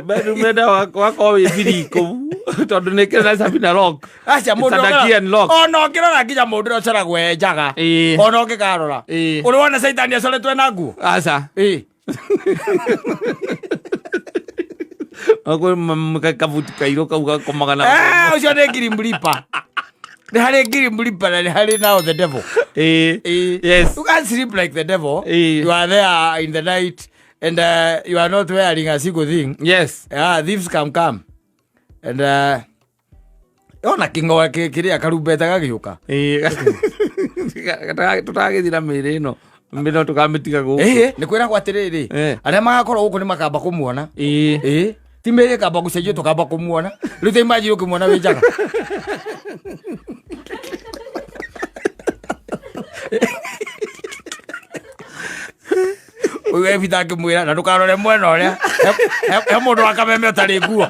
Bedroom ĩno wakorwo wĩ biri kũu tondũ nĩ kĩrĩ na cabi na lock. Aca It's under key and lock. Ona ũngĩrora nginya mũndũ ũrĩa ũcoragwo e njaga. Ona ũngĩkarora. Ũrĩ wona caitani acoretwo na nguo? Aca. No kwĩ kabuti kairũ kau gakomaga na Eh, ũcio nĩ Grim Reaper. Nĩ harĩ Grim Reaper na nĩ harĩ now the devil. Yes. You can't sleep like the devil. Ĩĩ. You are there in the night and you are not wearing a single thing. Yeah, thieves can come. And ona kĩng'oa kĩrĩa karumbeta gagĩũka. Tũtagĩthiĩ na mĩĩrĩ ĩno mĩno tũkamĩtiga gũkũ. Ĩĩ, nĩ kwĩragwo atĩrĩrĩ, arĩa magakorwo gũkũ nĩ makamba kũmuona. Ĩĩ, ti mĩĩrĩ ĩkamba gũcenjio tũkamba kũmuona. Rĩu ta imagine ũkĩmuona wĩ njaga. Ũyũ ebitha akĩmwĩra na ndũkarore mwena ũrĩa he mũndũ wa kameme ũtarĩ nguo.